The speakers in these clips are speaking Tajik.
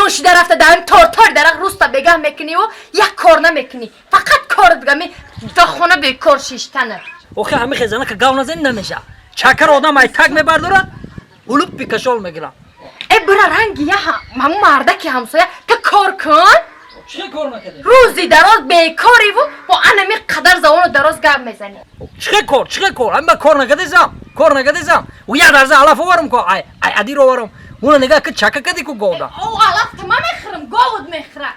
Миллион шида рафта дар ҳамин тортори дарахт рӯзта бегаҳ мекуниву як кор намекунӣ. Фақат кор дигами дар хона бекор шиштана. Охи ҳами хезана ка гав назани намеша. Чакар одам ай так мебардора, улуп бикашол мегира. Э бира ранги я ҳамун мардаки ҳамсоя та кор кун. Чӣ кор накардӣ? Рӯзи дароз бекориву бо анами қадар забону дароз гап мезанӣ. Чӣ кор? Чӣ кор? Ҳама кор накардесам, кор накардесам. У як дарза алаф оварам ко, ай ай адир оварам. Уна нигаҳ ки чака кади ку говда. О алаф тама мехӯрам, говуд мехӯра.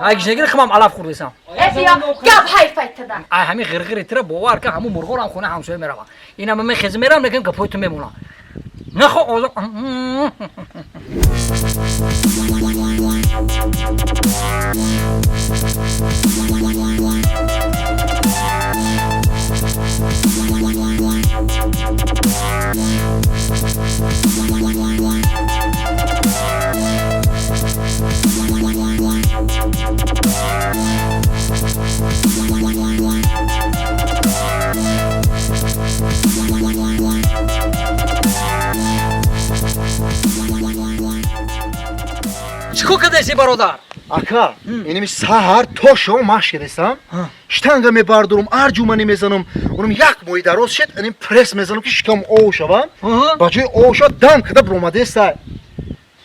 Ай гишнагир химам алаф хӯрдесам. Э бия гап ҳайфай тада. Ай ҳами ғирғири тира бовар ка ҳамун мурғорам хона ҳамсоя мерава. Ина ма мехези мерам, лекин гапои ту мемона. Нахо озо. Чӣ кор кардеси, бародар? Ака, инами саҳар то шом машқ кардесам, штанга мебардорум, арҷуманӣ мезанам, унам як моҳи дароз шед, иним пресс мезанам, ки шикам ов шавам. Ба ҷои ов шава дам када буромадеста.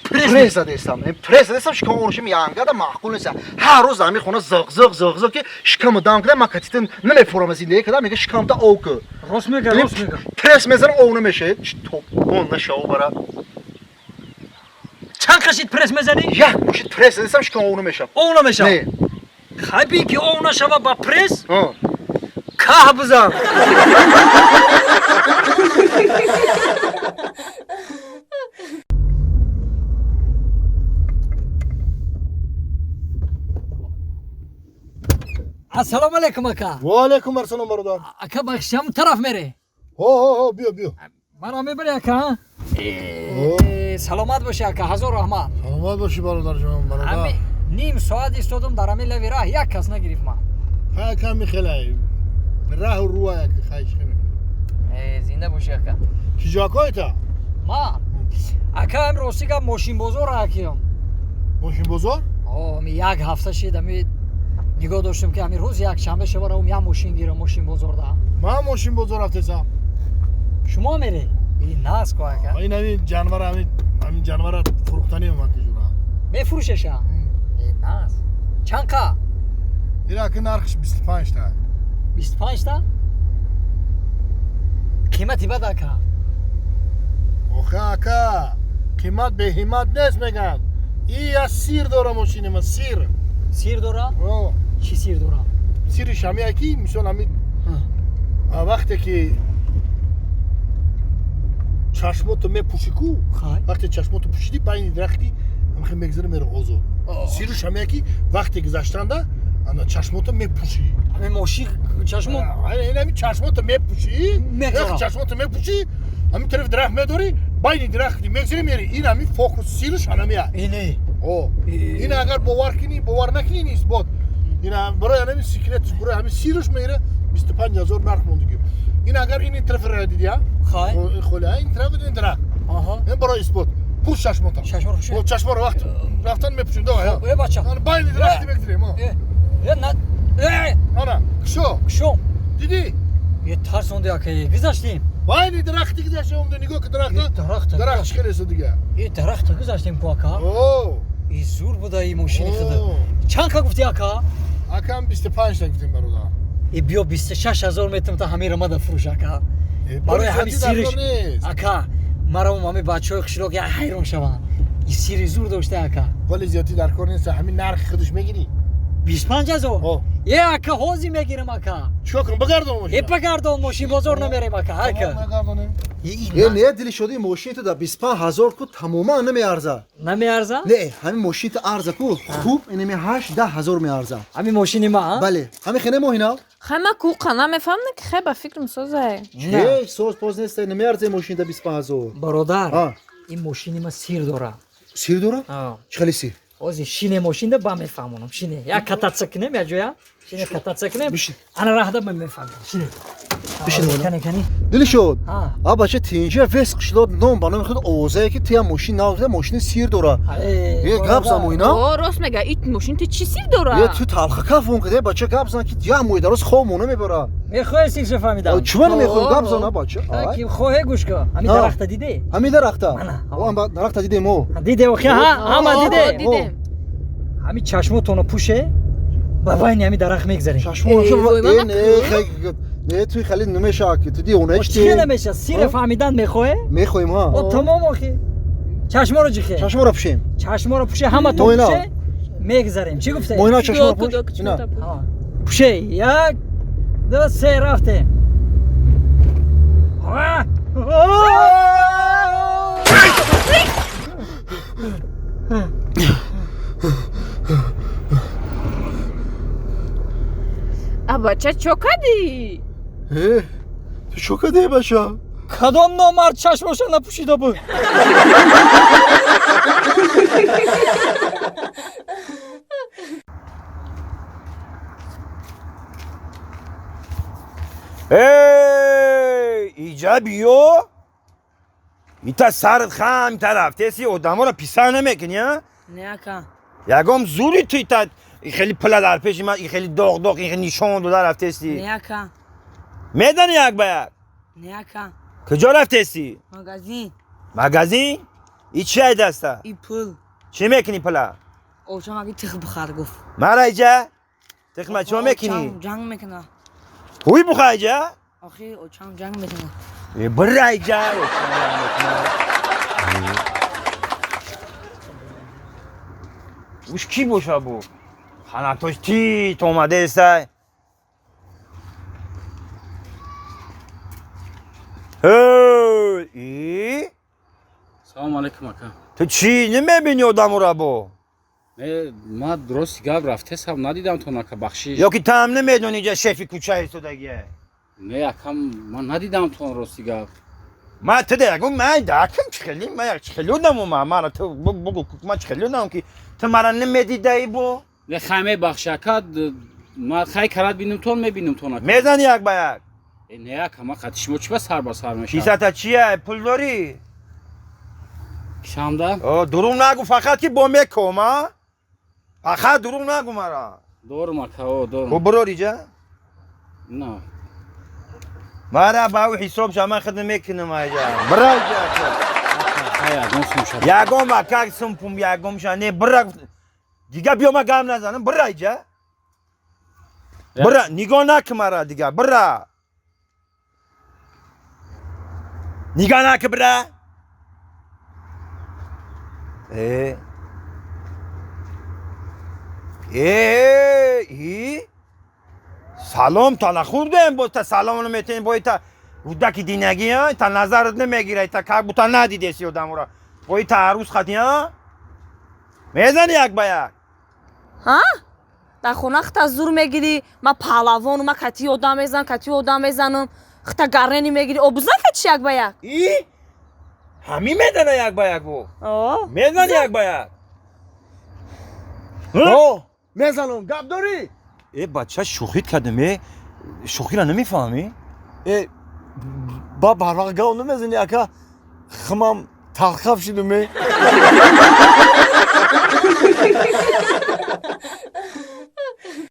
Пресс задестам, пресс задестам, шикам ов шам янгада маъқул нест. Ҳар рӯз ҳами хона зиқ зиқ зиқ зиқ, ки шикаму дам када ман катитан намефурам, зиндагӣ када мега шикамта ов ку. Рост мега, рост мега. Пресс мезанам, ов намешавад. Топ, он нашава бара. Чанд қашид пресс мезанӣ? Як мошид пресс задестам, шикам ов намешавад. Ов намешава? Не. Хайби ки ов нашава ба пресс? Каҳ бизан. Ассалому алайкум, ака. Ва алайкум ассалом, бародар. Ака, бахшам тараф мере. Ҳо, ҳо, ҳо, биё, биё. Маро мебари, ака? Саломат бошӣ, ака, ҳазор раҳмат. Саломат бошӣ, бародарҷон, бародар. Ним соат истодам дар ҳамин лави раҳ, як кас нагирифт ман. Хай, ками хелай. Раҳу руа як хай чӣ мекунӣ? Зинда бошӣ, ака. Чӣ ҷокоита? Ман? Ака, ам рости гап мошинбозор акиям. Мошинбозор? Ҳо, ами як ҳафта шид, ами нигоҳ доштам, ки ами рӯзи якшанбе шава равам як мошин гирам мошинбозорда. Ман мошинбозор рафтесам. Шумо мере? И нас ко, ака. Ин ҳамин ҷанвара, ҳамин ҷанвара фурӯхтанӣ омад ки ҷура. Мефурӯшеша? Э нас. Чанд қа? Ира ки нархш 25 та. 25 та? Қимати бад, ака. Охе, ака, қимат беҳимат нест меган. И я сир дора мошини ма, сир. Сир дора? О. Чӣ сир дора? Сириш ҳамия ки, мисол ҳами вақте ки чашмото мепӯшӣ ку, вақте чашмото пӯшидӣ, байни дарахти ҳамхе мегзара меро озод. Сириш ҳамия ки вақте гузаштанда ана чашмото мепӯшӣ. Ҳамин мошин чашмо? Ин ҳамин чашмото мепӯшӣ, чашмото мепӯшӣ, ҳамин тарафи дарахт медорӣ, байни дарахти мегзари мери. Ин ҳамин фокус сириш ҳанамия. Ине. О. Ин агар бовар кунӣ, бовар накунӣ, ин исбот. Ин барои ҳамин секретш, барои ҳамин сириш меира 25 ҳазор нарх мондагӣ. Ин агар ин тарафи ра дидӣ, Хай. Холи, ин тараф ин дарахт. Ин барои исбот. Пӯш чашмота. Чашморо пӯш. О, чашморо вақт рафтан мепӯшем, давай. Э, бача. Ана байни дарахти мегзарем, о. Э, э, на э! Ана, кушо. Кушо. Дидӣ? Е, тарсонди, ака, гузаштем. Байни дарахти гузаштем, омда нигоҳ ки дарахта. Дарахта. Дарахт чӣ хеле дига. Е, дарахта гузаштем ку, ака. О. И зур буда и мошини худа. Чанд ка гуфти, ака? Акам 25 та гуфтем, бародар. Е, биё 26 ҳазор метам, та ҳамин рамада фурӯш, ака. Барои ҳамин сириш. Ака, маро ҳамин бачаҳои қишлоқ як ҳайрон шаванд. И сири зур дошта, ака. Вале зиёдӣ дар кор нест, ҳамин нархи худаш мегирӣ. 25 ҳазор? Е, ака, ҳозир мегирам, ака. Чикор кунам, бигардон мошин? Е, бигардон мошин, бозор намерем, ака, ака. Е, не, дили шуди мошини ту дар 25 ҳазор ку тамоман намеарза. Намеарза? Не, ҳамин мошини ту арза ку, хуб, инами 8-10 ҳазор меарза. Ҳамин мошини ма? Бале, ҳамин хене моҳина? Хай, ма ку қана мефаҳмам, ки хай ба фикрам созае. Ҳеҷ соз поз нест, намеарза мошини дар 25 ҳазор. Бародар, ин мошини ма сир дора. Сир дора? Чӣ хеле сир? Ҳозир шине мошинда ба мефаҳмонам. Шине. Як кататса кунем як ҷоя. Шине кататса кунем. Ана раҳда ба мефаҳмам. Шине. Бишин. Кани, кани. Дилшод. Ҳа. А бача тинҷа вес қишлоқ ном ба номи худ овозае ки тия мошин нав мошини сир дора. Е гап зан моина. О, рост мега, ит мошин ти чӣ сир дора? Е ту талхака фон киде бача гап зан ки я мои дароз хоб мона мебара. Мехоҳӣ сирша фаҳмидам? Чува намехоҳӣ гап зан бача? Ки хоҳе гӯш кун. Ҳамин дарахта диде? Ҳамин дарахта? О, ам дарахта дидем о. Диде охи ҳа, ҳама диде. Дидем. Ҳамин чашмотонро пӯше, ба байни ҳамин дарахт мегзарем. Чашмо не, ту хеле намеша ки ту дивона чӣ? Чӣ намеша? Сира фаҳмидан мехоҳе? Мехоҳем ҳа. О, тамом охи. Чашморо ҷихе. Чашморо пӯшем. Чашморо пӯше, ҳаматон пӯше, мегзарем. Чӣ гуфте? Моина чашморо пӯш. Ина. Пӯше. 1 2 3 рафтем. А бача чо кардӣ? Ту чо кардӣ бача? Кадом номард чашмоша напӯшида буд? Эй, иҷа биё. Ита сарат хам тараф, теси одаморо писар намекунӣ, а? Не, ака. Ягом зури ту ита хеле пула дар пеши ман, хеле доғ доғ, хеле нишон дода рафтеси. Не, ака. Медани як ба як? Не, ака. Куҷо рафтеси? Магазин. Магазин? И чи ай даста? И пул. Чӣ мекунӣ пула? Очам аги тих бихар гуфт. Мара иҷа? Тихма чӣ мекунӣ? Ҷанг мекуна. Ҳуй бухай иҷа? Охи очам ҷанг мекуна. Бира иҷа, очам ҷанг мекуна. Уш кӣ боша бу? Ханатош тит омадаестай. Эй, Салом алейкум, ака. Ту чӣ намебинӣ одамура бо? Не, ма дурости гап рафтесам, надидам тон, ака, бахшиш. Ё ки таам намедонӣ иҷа шефи кӯча истодагие? Не, ака, ман надидам тон, рости гап. Ма ту да ягон ман дакам чӣ хеле, ман як чӣ хеле одаму ма, мара ту бугу ман чӣ хеле одам ки ту мара намедидаи бо? Не, хай мебахши, ака, ма хай карат бинам тон, мебинам тон, ака. Мезани як ба як? Не, ака, ма қати шумо чӣ ба сар ба сар мешавам? Кисата чия? Пул дорӣ? Кисамда? Дурӯғ нагу, фақат ки бо меком, а? Фақат дурӯғ нагу мара. Дорум, ака, о, дорум. Хуб, бирор иҷа? На. Мара ба ӯ ҳисоб ша, ман худ мекунам иҷа. Бира иҷа, ака. Хай, ягон сум ша. Ягон ака сум пум ягон ша, не, бира. Дига биё ма гам назанам, бира иҷа. Бира, нигоҳ накун мара дига, бира. Нигоҳ накун, бира. Э. Э, и. Салом та нахӯрдем, боз та салом наметем, бо та рӯдаки динагӣ, та назарат намегирад, та как бута надидеси одамура. Бо та арӯз хати, а? Мезани як ба як? Ҳа? Дар хона хта зур мегирӣ, ма паҳлавону, ма кати одам мезанам, кати одам мезанам, хта гаррени мегирӣ, обузан кати як ба як? И? Ҳамин медана як ба як бо? О. Мезани як ба як? О, мезанам, гап дорӣ? Э, бача, шӯхит кардем, э? Шӯхиро намефаҳмӣ? Э, ба барвақт гап намезанӣ, ака. Химам талхаф шудум, э.